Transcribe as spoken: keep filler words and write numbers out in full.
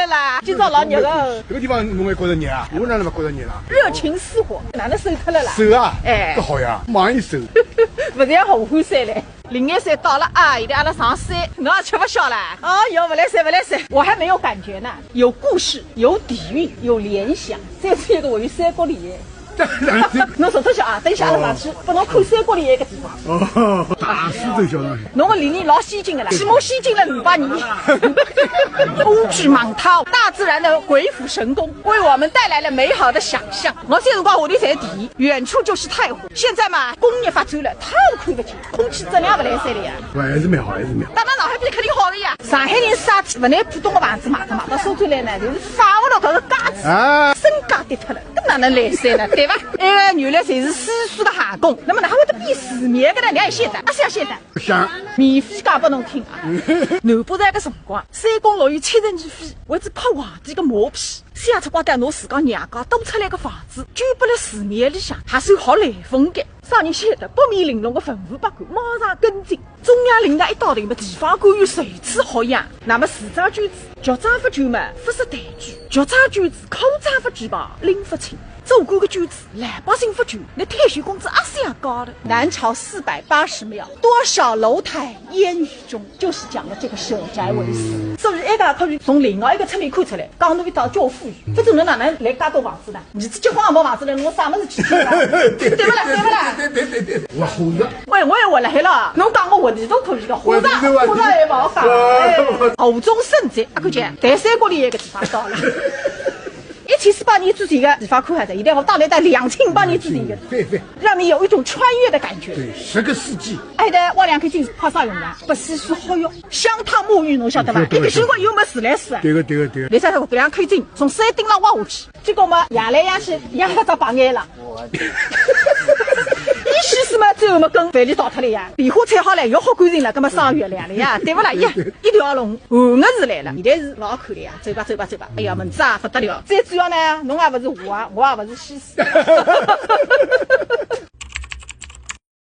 啦，今朝老热个。搿个地方侬还觉着热啊？我哪能勿觉着热啦？热情似火，哪能瘦脱了啦？瘦啊？哎。搿好呀，慢一瘦。勿是要红火山嘞？灵岩山到了啊，现在阿拉上山，侬也吃勿消啦？哦哟，勿来三，勿来三，我还没有感觉呢。有故事，有底蕴，有联想，这是一个我与三国里。 侬坐脱歇啊，等一歇阿拉上去，拨侬看三国里一个地方。哦，大师最晓得。侬个理念老先进个啦，起码先进了五百年。乌巨蟒涛，大自然的鬼斧神工，为我们带来了美好的想象。我小辰光下头侪是田，远处就是太湖，现在嘛，工业发展了，太湖看勿见，空气质量勿来三了呀。勿，还是蛮好，还是蛮好。搭辣上海比肯定好个呀。上海人啥体勿拿浦东个房子卖脱，卖到苏州来呢，就是放勿落搿个架子，啊。身价跌脱了。 搿哪能来三呢？对伐？埃个原来侪是西施个行宫，那么哪会得变寺庙个呢？侬也晓得，阿是也晓得。想。免费讲拨侬听啊。南北朝个辰光，三宫六院七十二妃为仔拍皇帝个马屁，想出光带拿自家娘家多出来个房子，捐拨了寺庙里向，还算好来风个。啥人晓得，八面玲珑个文武百官马上跟进， 中央领导一到头嘛，地方官员随之效仿。那么市长捐子，局长勿捐嘛，勿识抬举；局长捐子，科长勿捐嘛，拎勿清。做官个捐子，老百姓勿捐，那退休工资阿是要高的。南朝四百八十庙，多少楼台烟雨中，就是讲的这个舍宅为寺。所以埃个可以从另外一个侧面看出来，讲侬一套叫富裕，勿然侬哪能来介多房子呢？ 儿子结婚也没房子了，侬啥物事去住啊？对勿啦？对勿啦？对对对对，我后生。喂，我也活辣海了，侬讲我活地图可以个，后生，后生也勿好讲。哎，后中圣节，阿看见，第三国里一个地方到了。一千四百年之前个地方看还在，现在我到了到两千八百年之前个，对对，让你有一种穿越的感觉。对，十个世纪。哎，对，挖两口井是派啥用场？拨西施好用，香汤沐浴，侬晓得伐？一个习惯又没自来水啊。对个对个对个。现在搿两口井从山顶浪挖下去， 结果嘛，压来压去，压到只白眼了。伊西施嘛，最后嘛，跟饭里倒脱了呀。莲花采好了，又好干净了，葛么赏月亮了呀，对勿啦？一一条龙，红个是来了，现在是勿好看了呀。走吧，走吧，走吧。哎呀，蚊子啊，勿得了。最主要呢，侬也勿是我啊，我也勿是西施。